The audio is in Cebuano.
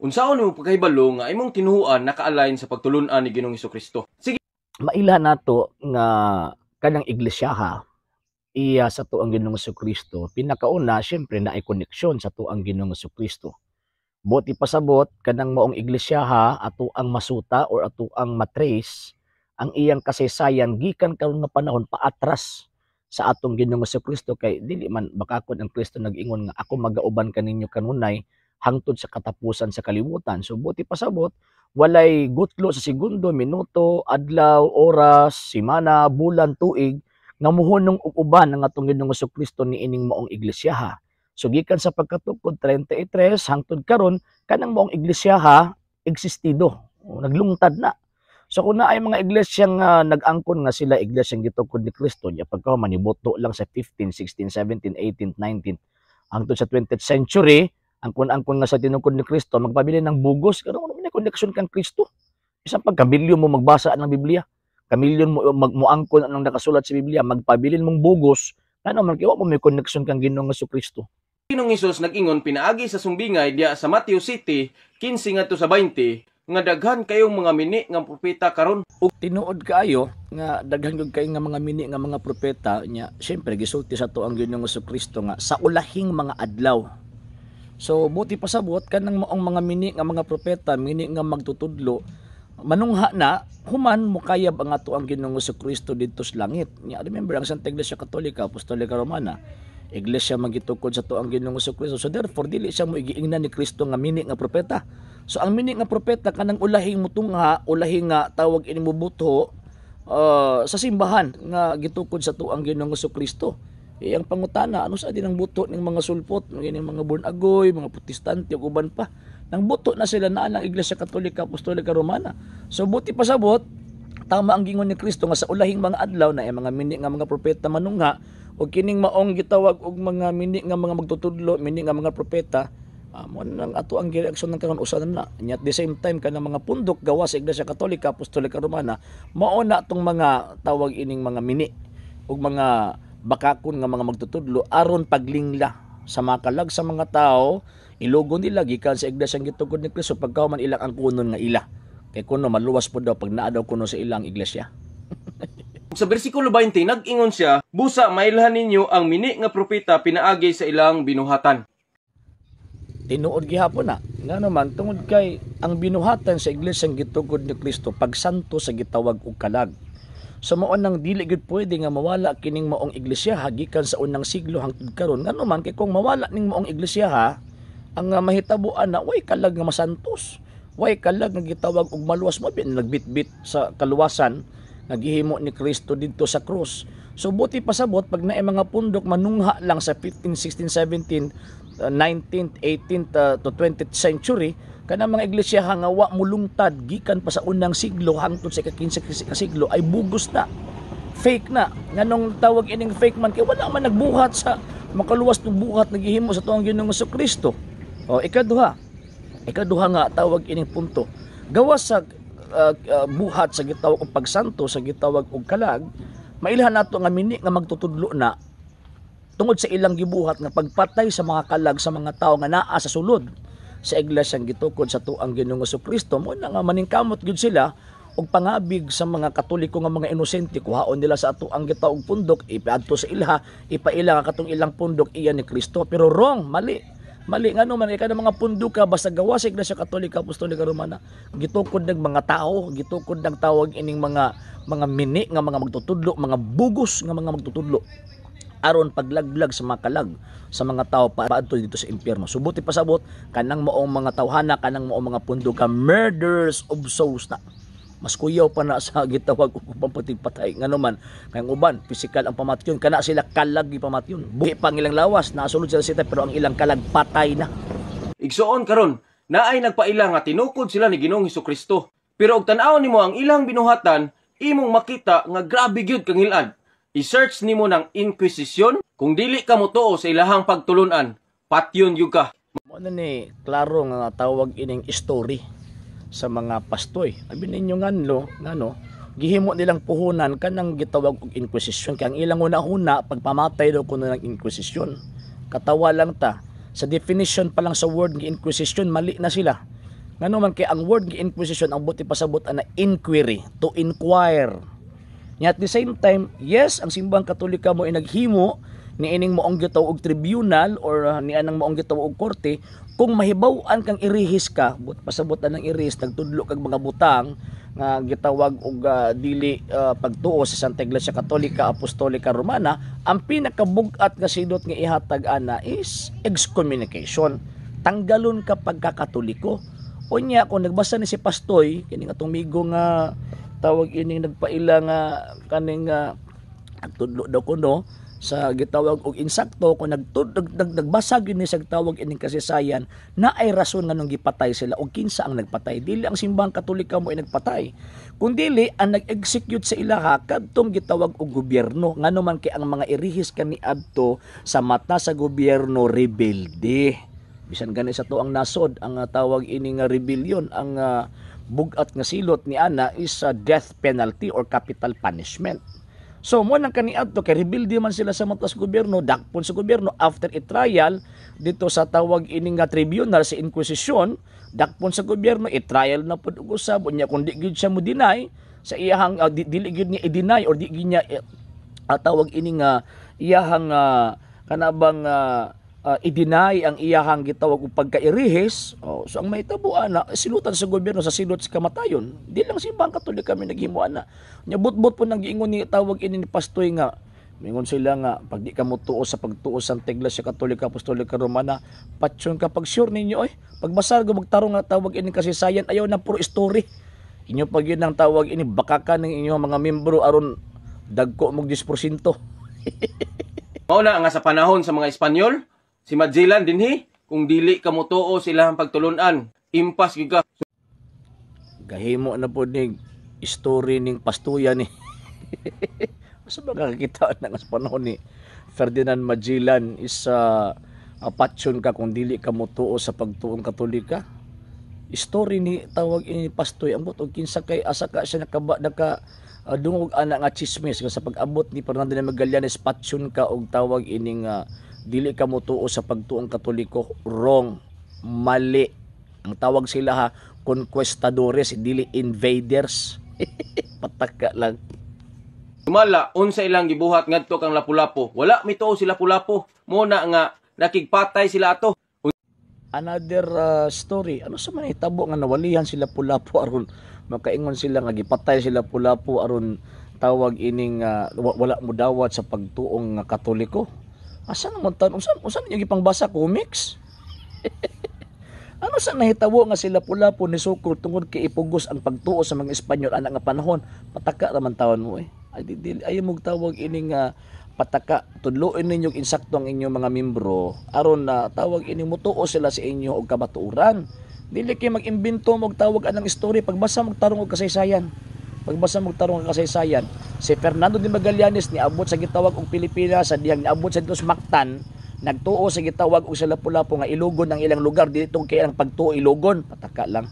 Unsaon nimo pagkahibalo nga imong tinuohan naka-align sa pagtulun-an ni Ginoong Kristo? Sige. Maila nato nga kanang iglesia iya sa atuang Ginoong Kristo. Pinakauna, syempre naay koneksyon sa atuang Ginoong Kristo. Buot ipasabot, kanang maong iglesia ato ang masuta or ato ang matrace ang iyang kasaysayan gikan karon nga panahon paatras sa atong Ginoong Kristo, kay dili man bakakon ang Kristo nag-ingon nga ako magauban kaninyo kanunay hangtod sa katapusan sa kalibutan. So buot ipasabot, walay gutlo sa segundo, minuto, adlaw, oras, semana, bulan, tuig nga muhunong og uban ang atong Ginoong Kristo niining maong iglesia. So gikan sa pagkatukod 33 hangtod karon, kanang maong iglesia existido, o, naglungtad na. So kung naay mga iglesia nga nag-angkon nga sila iglesia gitukod ni Kristo nya, pagka manibuto lang sa 15, 16, 17, 18, 19 hangtod sa 20th century, angkon-angkon nga sa tinukod ni Kristo, magpabili ng bugos, karon wala man connection kang Kristo. Bisan pag kamilyon mo magbasa ng Biblia, kamilyon mo magmuangkon anong nakasulat sa Biblia, magpabilin mong bugos, ngano man kay wa mo may connection kang Ginoong Kristo. Ginoong Hesus nag-ingon pinaagi sa sumbingay diya sa Matthew City 15 ngadto sa 20 nga daghan kayong mga mini nga propeta karon ug Tinuod kaayo nga daghan gyud kay nga mga mini nga mga propeta nya. Syempre gisulti sa atuang Ginoong Kristo nga sa ulahing mga adlaw. So buot pasabot, kanang maong mga mini nga mga propeta, mini nga magtutudlo, manungha na human mukayab ang ato ang Ginoong Kristo didto sa langit. Nya remember, ang Santa Iglesia Katolika Apostolika Romana, iglesia magitukod sa atuang Ginoong Kristo. So therefore dili siya mo igiingnan ni Kristo nga mini nga propeta. So ang mini nga propeta, kanang ulahing mutungha, ulahing nga tawag ini mubuto sa simbahan nga gitukod sa atuang Ginoong Kristo. Eh, ang pangutana, ano sa din ang buto ng mga sulpot, ng mga born agoy, mga Protestante ug uban pa? Nang buto na sila na ang Iglesia Katolika Apostolika Romana. So buot pasabot, tama ang gingon ni Kristo nga sa ulahing mga adlaw na mga mini nga mga propeta manungha, ug kining maong gitawag og mga mini nga mga magtutudlo, mini nga mga propeta, mo nang ato ang gireaksyon ng karon usa na. Nya at the same time, kanang mga pundok gawa sa Iglesia Katolika Apostolika Romana, mao na tong mga tawag ining mga mini ug mga bakakon nga mga magtutudlo aron paglingla sa mga kalag sa mga tao. Ilugo nila gikan sa iglesia gitukod ni Kristo, pagka man ilang angkunon nga ila kay kuno maluwas po daw pag naa daw kuno sa ilang iglesia. Sa bersikulo 20 nag-ingon siya, "Busa mailhan ninyo ang mini nga propeta pinaagi sa ilang binuhatan." Tinuod gihapon na, ngano man tungod kay ang binuhatan sa iglesia gitukod ni Kristo, pagsanto sa gitawag og kalag. So mao nang dili gyud pwede nga mawala kining maong iglesia gikan sa unang siglo hangtod karon, ngano man kay kung mawala ning maong iglesia, ang mahitabuan na way kalag nga masantos, way kalag nga gitawag og maluwas, mo bin nagbitbit sa kaluwasan nga gihimo ni Kristo didto sa krus. So buot pasabot, pag naay mga pundok manungha lang sa 15, 16, 17, 19th, 18th to 20th century, kanang mga iglesia nga wa mulungtad gikan pa sa unang siglo hangtod sa ika-15 ka siglo ay bugos na. Fake na. Nganong tawag ining fake man? Kay wala man nagbuhat sa makaluwas ng buhat nga gihimo sa tuang Ginoong Kristo. O ikaduha. Ikaduha nga tawag ining punto. Gawas sa buhat sa gitawag og pagsanto sa gitawag og kalag, mailhan nato nga mini nga magtutudlo na tungod sa ilang gibuhat nga pagpatay sa mga kalag sa mga tawo nga naa sa sulod sa iglesia gitukod sa tuang Ginoong Kristo. Mo na nga maningkamot gyud sila og pangabig sa mga Katoliko nga mga inosente. Kuhaon nila sa ato ang gitawag pundok, ipaadto sa ilha, ipaila nga katong ilang pundok iya ni Kristo. Pero wrong, mali. Mali, ngano man kay mga pundok ka basta gawa sa Iglesia Katolika Apostolika Romana, gitukod ng mga tao, gitukod ng tawag ining mga mini nga mga magtutudlo, mga bugos nga mga magtutudlo aron paglaglag sa mga kalag sa mga tao paadto dito sa impyerno. So buot pasabot, kanang maong mga tawhana, kanang maong mga pundok ka, murders of souls na. Mas kuyaw pa na sa gitawag og pampatay. Ngano man kay ang uban physical ang pamatyon, kana sila kalag gipamatyon. Buhi pa ang ilang lawas, nasulod sila sita, pero ang ilang kalag patay na. Igsuon, karon naay nagpaila nga tinukod sila ni Ginoong Kristo. Pero og tan-awon nimo ang ilang binuhatan, imong makita nga grabe gyud kangilad. I-search nimo ng Inquisition kung dili ka motuo sa ilahang pagtulunan, patyon gyud ka. Mo na ni klaro nga tawag ining story sa mga pastoy. Abi ninyo nganlo, ngano, gihimo nilang puhunan kanang gitawag og Inquisition, kay ang ilang una-una pagpamatay daw kuno ng Inquisition. Katawa lang ta. Sa definition pa lang sa word ng Inquisition, mali na sila. Ngano man kay ang word nga inquisition, ang buot ipasabot ana inquiry, to inquire. Nya at the same time, yes, ang Simbahang Katolika mo ay naghimo ni ining maong gitawag og tribunal or ni anang maong gitawag og korte. Kung mahibaw-an kang irihis ka, but pasabot anang irihis, nagtudlo kag mga butang nga gitawag og dili pagtuo sa Santa Iglesia Katolika Apostolika Romana, ang pinakabug-at nga silot nga ihatag ana is excommunication. Tanggalon ka pagkakatoliko. Unya kung nagbasa ni si Pastoy kini nga tumigo nga tawag ining nagpaila nga kaning nagtudlo daw kuno sa gitawag og insakto, kung nagbasa gyud ni sa tawag ining kasaysayan na ay rason nganong gipatay sila og kinsa ang nagpatay. Dili ang Simbahang Katolika mo ay nagpatay, kun dili ang nag-execute sa ilaha kadtong gitawag og gobyerno. Ngano man kay ang mga irihis kaniadto sa mata sa gobyerno rebelde. Bisan gani sa tuang nasod ang tawag ini nga rebellion, ang bug-at nga silot ni ana is a death penalty or capital punishment. So mo nang kaniadto kay rebelde man sila sa mata sa gobyerno, dakpon sa gobyerno after a trial dito sa tawag ini nga tribunal sa inquisition, dakpon sa gobyerno, i-trial na pud og usab. Unya kung di gyud siya mo deny sa iyahang dili gyud niya i-deny or di gyud niya tawag ini nga iyahang kanabang i-deny ang iyahang gitawag og pagkairihis, oh, so ang mahitabo ana, silutan sa gobyerno sa silot sa kamatayon. Di lang Simbahang Katolika may naghimo ana. Nya butbot po nang giingon ni tawag ini ni Pastoy nga mingon sila nga pag di ka motuo sa pagtuo sa Santa Iglesia Katolika Apostolika Romana, patyon ka. Pag sure ninyo oy, pagbasar go magtarong nga tawag ini kasaysayan, ayaw na puro story. Inyo pag yun ang tawag ini bakakan ng inyong mga membro aron dagko mog 10%. Mao na nga sa panahon sa mga Espanyol, si Magellan dinhi, kung dili ka motuo sa ilahang pagtulunan, impas gyud ka. Gahimo na po ni story ning pastuya ni. Asa ba kakita na nga sa panahon ni Ferdinand Magellan is patyon ka kung dili ka motuo sa pagtuong Katolika? Story ni tawag ini Pastoy, ambot og kinsa kay asa ka siya nakaba naka dungog ana nga chismis nga sa pag-abot ni Fernando de Magallanes patyon ka og tawag ining dili ka motuo sa pagtuong Katoliko. Wrong, mali. Ang tawag sila ha, conquistadores, dili invaders. Pataka lang. Sumala unsa ilang gibuhat ngadto kang Lapu-Lapu. Wala mituo si Lapu-Lapu. Mo na nga nakigpatay sila ato. Another story. Ano sa man hitabo nga nawalihan sila Lapu-Lapu aron makaingon sila nga gipatay sila Lapu-Lapu aron tawag ining wala mo dawat sa pagtuong nga Katoliko? Asa naman tan unsa unsa ninyo gipangbasa, comics? Ano sa nahitabo nga sila Lapu-Lapu ni sukol tungod kay ipugos ang pagtuo sa mga Espanyol ana nga panahon? Pataka raman tawon mo eh. Ay di, di, ayaw mong tawag ining pataka. Tudloin ninyo insakto ang inyong mga membro aron na tawag ining mutuo sila sa inyo og kamatuoran. Dili kay mag-imbento mo og tawag anang story. Pagbasa mo tarong og kasaysayan. Pagbasa mo tarong og kasaysayan, si Fernando de Magallanes niabot sa gitawag og Pilipinas sa diyang niabot sa dito sa Mactan, nagtuo sa gitawag og sa Lapu-Lapu nga ilugon ang ilang lugar dili tungod kay ang pagtuo ilugon. Pataka lang.